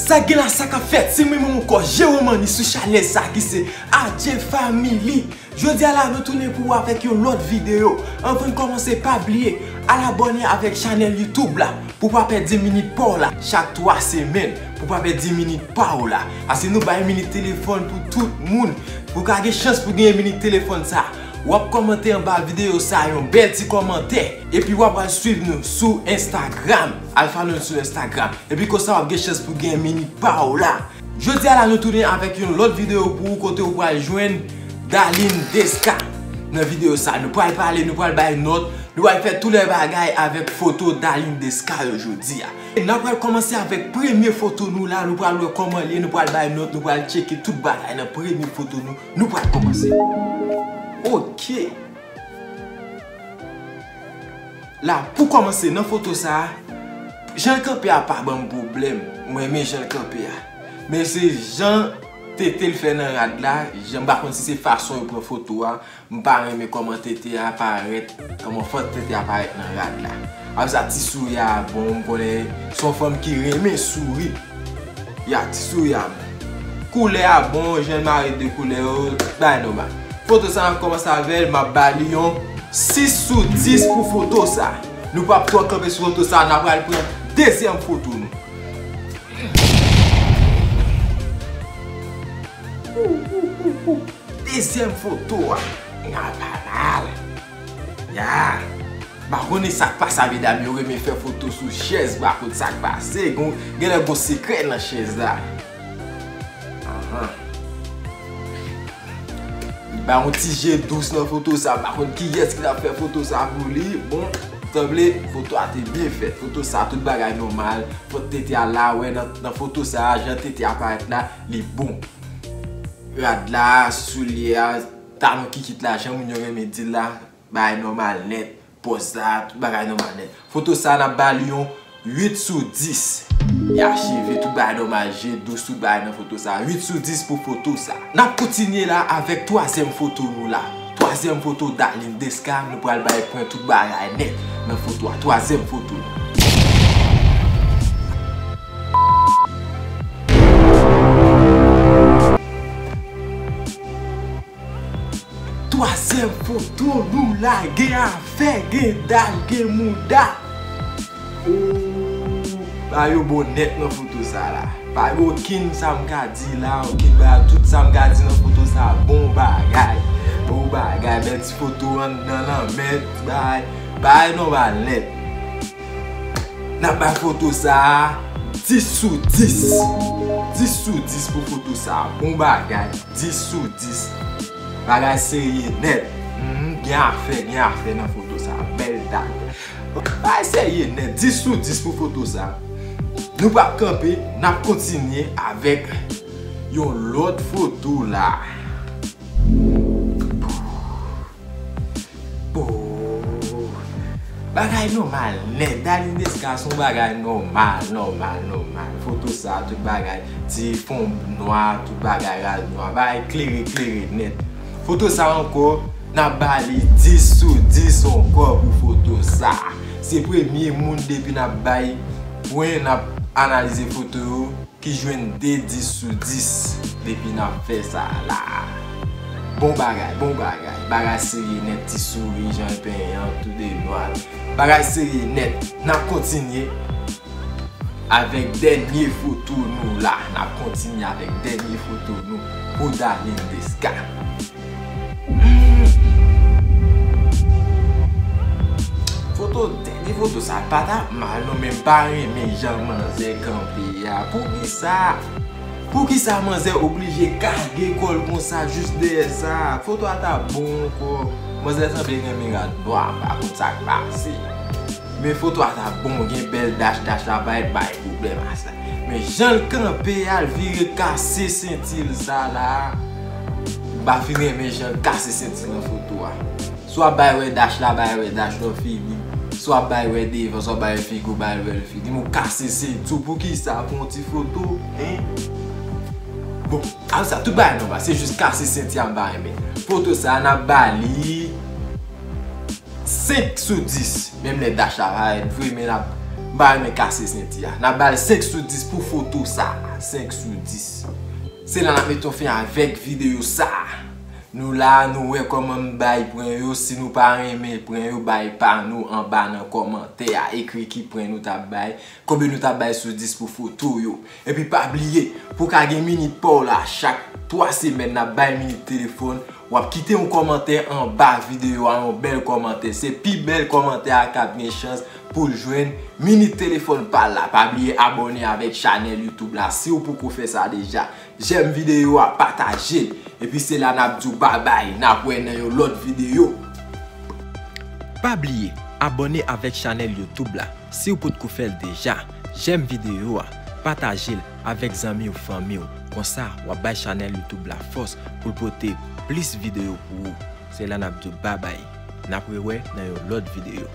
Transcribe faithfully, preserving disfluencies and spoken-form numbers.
Sa gen la, sa k ap fèt? Se mwen menm ankò, Jewomani sou chanèl sa ki se Adje Family. Jodi a la, nou tounen pou w avèk yon lòt videyo. Anvan n kòmanse, pa bliye al abòne avèk chanèl YouTube la pou w pa pèdi minit pa w la chak twa semèn, pou w pa pèdi minit pa w la. Paske nou bay minit telefòn pou tout moun, pou w ka gen chans pou genyen minit telefòn sa. W ap kòmante anba videyo sa yon bèl ti kòmantè, epi w ap al swiv nou sou Instagram. Al follow nou sou Instagram. Epi konsa w ap gen chans pou gen minit pa w la. Jodi a la, nou tounen avèk yon lòt videyo pou ou, kote ou pral jwenn Darline Desca. Nan videyo sa, nou pral pale, nou pral bay nòt, nou pral fè tout lè bagay avèk foto Darline Desca yo jodi a. E n ap pral kòmanse avèk premye foto nou la, nou pral wè kòman l ye, nou pral bay nòt, nou pral tcheke tout bagay nan premye foto nou, nou pral kòmanse. Ok. La, pou kòmanse, nan foto sa a, jan l kanpe a pa ban m pwoblèm. Mwen renmen jan l kanpe a. Men se jan tete l fè nan rad la, jan, m pa konn si se fason yo pran foto a, m pa renmen kòman tete a parèt, kòman fòt tete a parèt nan rad la. Apre sa, ti souri a bon, m konnen se yon fanm ki renmen souri. Ya, ti souri a bon. Koulè a bon, jan l mare de koulè yo, bay nòmal. Foto sa, n ap kòmanse avè l, m ap ba li yon sis sou dis pou foto sa. Nou p ap twò kanpe sou foto sa, n ap pral pran dezyèm foto nou. Dezyèm foto a, nga pa mal. Ya. M pa konnen sa k pase a, medam yo renmen fè foto sou chèz, m pa konn sa k pase. Gon, genlè gon sekrè nan chèz la. Ahan. Li ba yon ti je dous nan foto sa, m pa konn kiyès ki t ap fè foto sa pou li. Bon, sanble foto a te byen fèt. Foto sa, tout bagay nòmal. Fòt tete a la, wè nan, nan foto sa, jan tete a parèt la, li bon. Rad la, soulye a, talon kikit la, jan moun yo renmen di l la, bagay nòmal nèt. Pòz la, tout bagay nòmal nèt. Foto sa, n ap ba li yon uit sou dis. Ya, cheve, tout bagay nòmal, je dous, tout bagay nan foto sa. Uit sou dis pou foto sa. N ap kontinye la avèk twazyèm foto nou la. Twazyèm foto Darline Desca, nou pral bay pwen tout bagay nèt nan foto a. Twazyèm foto. Twazyèm foto nou la, gen afè, gen dal, gen mouda. Ooh, bagay yo bon nèt nan foto sa la. Pa gen okenn sa m ka di la, okenn bagay, tout sa m ka di nan foto sa, bon bagay. Bon bagay, bèl ti foto anndan lanmè, bagay, bagay nòmal nèt. N ap bay foto sa a dis sou dis. Dis sou dis pou foto sa a. Bon bagay. Dis sou dis. Bagay serye nèt. Mhm, gen afè, gen afè nan foto sa a. Bèl dal. Bagay serye nèt. Dis sou dis pou foto sa a. Nou p ap kanpe, n ap kontinye avèk yon lòt foto la. Oh. Bagay nòmal nèt. Darline Desca se yon bagay nòmal, nòmal, nòmal. Foto sa, tout bagay. Ti fon nwa, tout bagay rad nwa. Bagay klere, klere nèt. Foto sa ankò, n ap ba li dis sou dis ankò pou foto sa. Se premye moun depi n ap bay pwen, n ap analize foto yo, ki jwenn de dis sou dis depi n ap fè sa la. Bon bagay, bon bagay. Bagay serye nèt, ti souri, jan l penyen an, tou de nwa. Bagay serye nèt. N ap kontinye avèk dènye foto nou la. N ap kontinye avèk dènye foto nou pou Darline Desca. Foto, dènye foto sa pa t ap mal non, men m pa renmen jan manzè kanpe a. Poukisa? Poukisa manzè oblije kage kò l konsa jis dèyè sa? Foto a t ap bon ankò. Manzè sanble renmen rad nwa, m pa konn sa k pase. Men foto a t ap bon, gen bèl dach, dach la pa t bay pwoblèm a sa. Men jan l kanpe a, l vire kase senti l sa la. M pa fin renmen jan l kase senti l nan foto a. Swa bay wè dach la, bay wè dach nan figi. Swa bay wè devan, swa bay wè figi w, bay wè figi. Mwen kase senti w, poukisa pou yon ti foto, hein? Bon, apre sa, tout bagay nòmal, se jis kase senti a m pa renmen. Foto sa, n ap ba li senk sou dis. Menm lè dach la parèt vre, men n ap, M pa renmen kase senti a. N ap ba l senk sou dis pou foto sa. Senk sou dis. Se la n ap mete yon fen avèk videyo sa. Nou la, nou wè kòman m bay pwen yo. Si nou pa renmen pwen yo, bay pa nou anba nan kòmantè a. Ekri ki pwen nou t ap bay. Konbyen nou t ap bay sou dis pou foto yo. Epi pa bliye, pou w ka gen minit pa w la, chak twa semèn n ap bay minit telefòn, w ap kite yon kòmantè anba videyo a, yon bèl kòmantè. Se pi bèl kòmantè a k ap gen chans pou l jwenn minit telefòn pa l la. Pa bliye abòne avèk chanèl YouTube la si w poko fè sa deja. Jèm videyo a, pataje. Epi se la n ap di w babay, n ap wè nan yon lòt videyo. Pa bliye abòne avèk chanèl YouTube la si w potko fè l deja. Jèm videyo a, pataje l avèk zanmi w, fanmi w. Konsa, w ap bay chanèl YouTube la fòs pou l pote plis videyo pou ou. Se la n ap di w babay. N ap rewè nan yon lòt videyo.